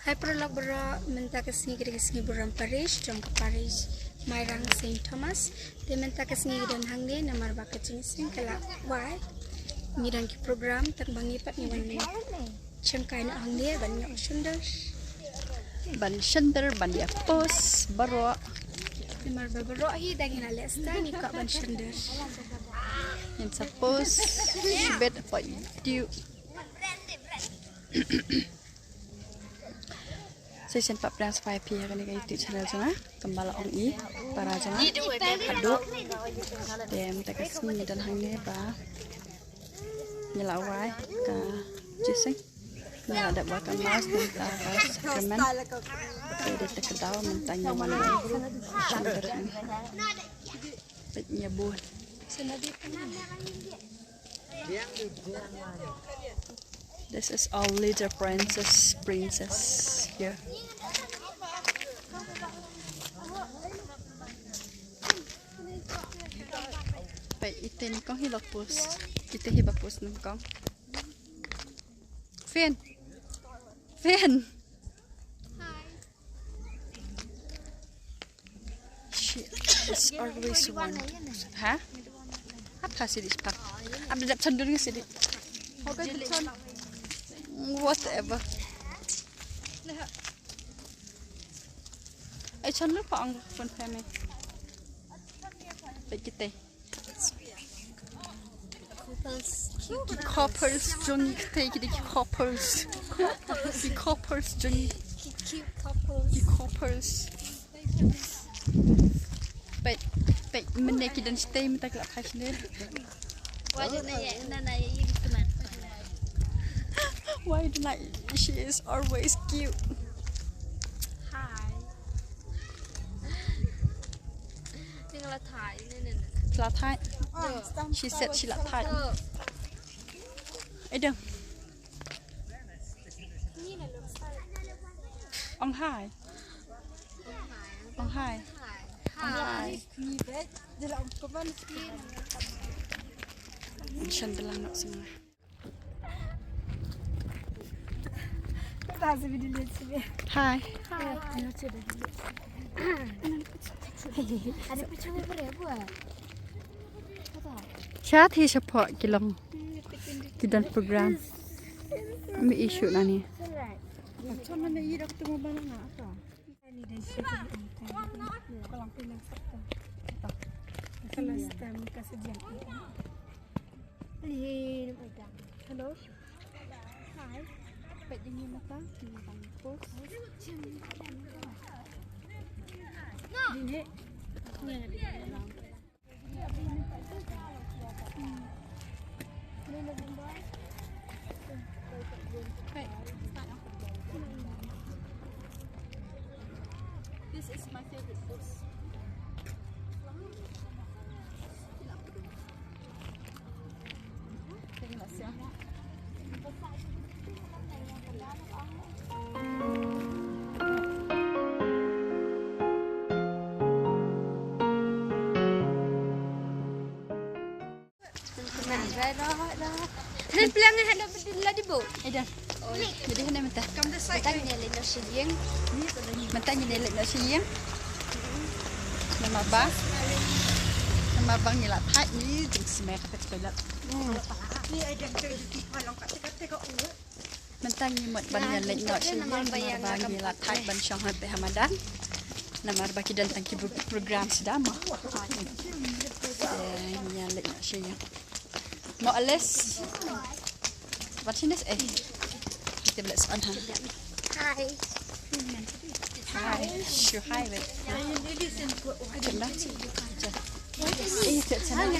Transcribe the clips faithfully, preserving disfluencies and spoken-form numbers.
Hai paralok baroh, mynta ka sngi ka dei ka sngi burom parish jong ka parish Mairang Saint Thomas. Te mynta ka sngi ka don hangne namar ba ka jingseng ka la wai. Ngi don ki program tang ba ngi pat ngi wan shongkai noh hangne ban ïoh shondor, ban shondor, ban ïa post baroh. Namar ba baroh hi dang ïa leh style ngi kwah ban shondor. Ngin sa post shibit hapoh YouTube. Sa shisien pat pdiang sngewbha ïa phi ha kane ka YouTube channel jong nga, kumba la ong i para jong nga haduh. Te mynta ka sngi ngi don hangne ba ngi la wai ka jingïaseng, ngi la dep wai ka mass, ngi la wai ka sacrament. Te dei te ka daw mynta ngi wan shondor hangne. Peit ngi bun. This is our little princess, princess here. Peit, ite nyngkong hi la post. Ite hi ba post nyngkong. Fin. Fin. She is always one. Ha? Apa sih di spa? Apa dah cendol ni sih? Whatever. Ai chan lu pa ang pun phe me. Peit kita. Ki couples jong ngi kita, kita ki couples. Ki couples jong ngi. Ki couples. Peit, peit, mynne ki don shatei mynta ki la phai shane. Why don't I, no, no, you come on. Why don't I? She is always cute. Hi. Ni la thai, ni, ni, ni. La thai. She said she la thai. Adam. Ong hi. Ong hi. Ong hi. Shan dalang nok semua. Hi. Hi. Sha thi sha pok ki long. Ki don program. Mi issue na ni. Hello. Hi. Peit ïa ngi mynta, ngi dang post. Ngi ne. Peit. This is my favorite post. Ren plang ha lo bedil la dibo. Eda. Jadi hene menta. Menta ngi leit noh sha ïing. Menta ngi leit noh sha ïing. Namar ba, namar ba ngi la thait ni jingsmai ka pet toilet. Mynta ngi mut ban ïa leit noh sha ïing namar ba ngi la thait ban shong hangtei ha madan. Namar ba ki don tang ki pro-, program sdang mo. Te ngi ïa leit noh sha ïing. Mo Alice. Wat sini eh. Kita bela soal ha. Hi. Hi. Shu hi weh. Kita. Eh, kita sana.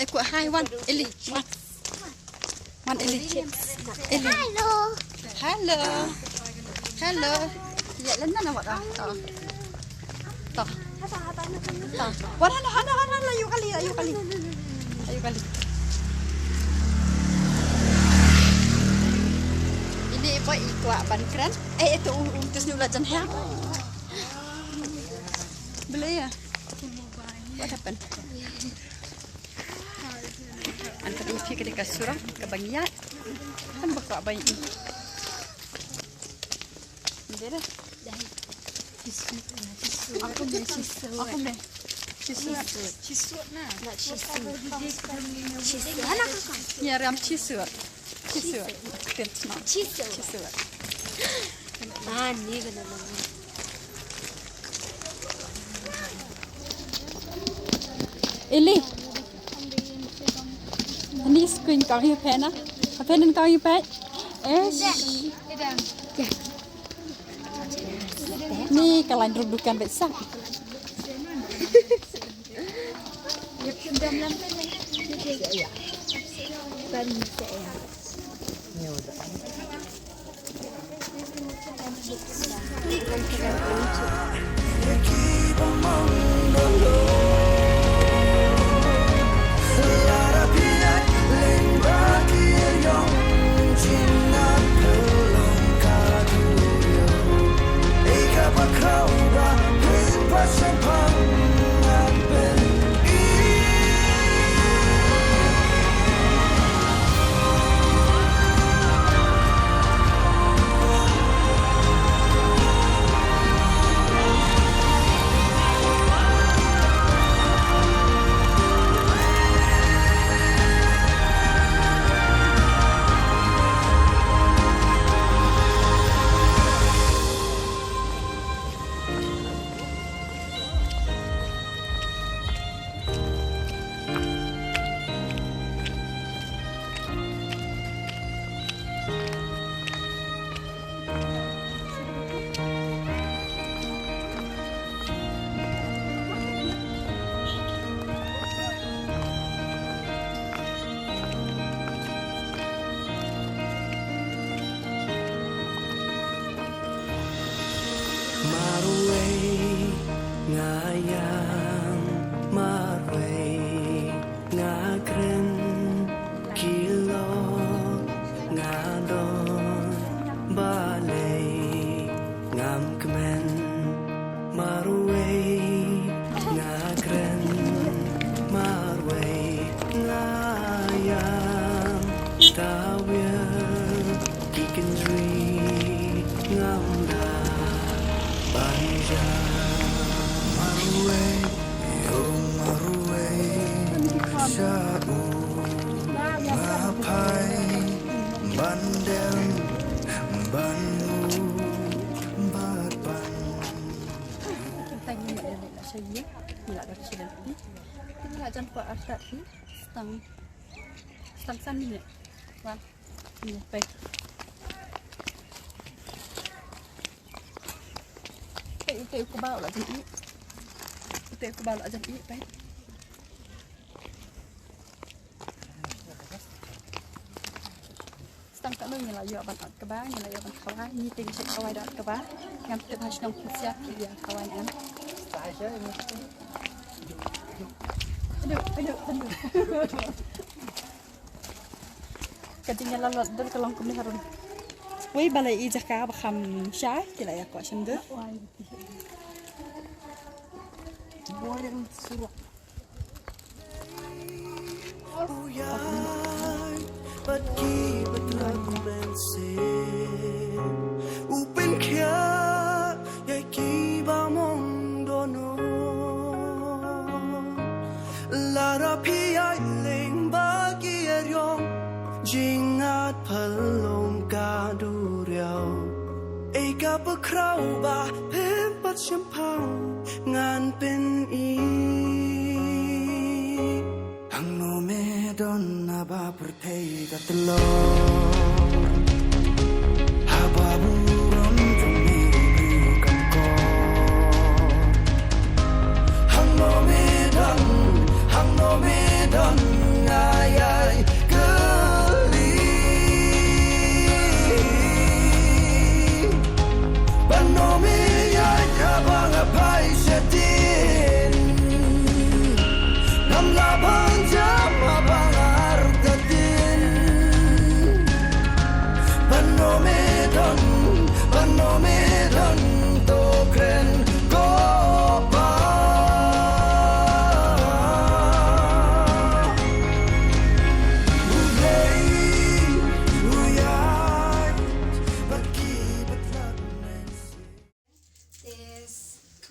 Eh, ku hi wan. Eli. Wan. Wan Eli. Eli. Hello. Hello. Hello. Ya, lena na wat ah. To. To. To. Wan hana hana hana la yu kali la yu kali. La yu kali. Ini ibu ikwa ban kren. Eh, itu um, um, terus ni ula jan ha. Boleh ya? What happened? An ka dei phi ka dei ka surok kaba ngi ïaid. Kan ba Ka bai i. Dere. Aku me, aku me. Chisut. Chisut na. Not chisut. Chisut. Anak aku. Ya, ram chisut. Chisut. Chisut. Chisut. Ah, ni kena nama. Ili. Ani screen kong yu pena. Apa nen kong yu pet? Eh. Ni kalan duduk dukan bet sa. Marwei nga ïam, marwei nga kren, ki lok nga don, balei ngam kmen, marwei nga kren, marwei nga ïam, tawiar ki kynjri ngam lah ban jam. Marwei, ïoh marwei, sha u nga phai ban dem, ban u, bad ban. Tang ngi la sha ïing, ngi la da sha ïing. Ngi la jan pa artat hi, stang, stang san minit. Wan. Ni, peit. Peit, peit, u kba u la jan ih. Peit, u kba u la jan ih, peit. Stang katno ngi la ïoh ban ot kba, ngi la ïoh ban khawai, ngi te ngi shait khawai da ot kba. Ngam tip ha shnong Phusiat ki ïa khawai ne em. Aduh, aduh, aduh. Ka jingïalalot dur ka long kumne harud. Wei ba la i jaka ba kham shai ki la ïa kwah shim dur. Boring surok. U ïai bad ki bad lam mynsiem. U pynkhiah ïa ki ba mong dohnud. Lada phi ïaid lyngba ki riong jingngeit pynlong ka duriaw. Ei kaba khraw ba pynpat shemphang ngan pyni. Hangno me don haba pyrthei ka tlot, haba burom jong me briew kam kor? Hangno me don, hangno me don, nga ïai kylli. Bad no me ïai kaba nga phai sha dien. Ngam lah ban jam haba nga artatien.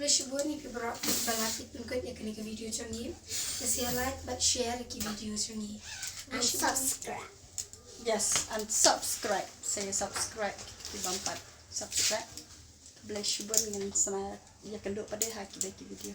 Khublei shibun ïa phi baroh ba la peit pynkoit ïa kane ka video jong ngi. Leit sa like bad share ïa ki video jong ngi. Khublei And shibun. Subscribe. Yes, and subscribe. Sa subscribe. Ki bam pat subscribe. Khublei shibun, ngin sa ïakynduh pat de ha ki ba ki video.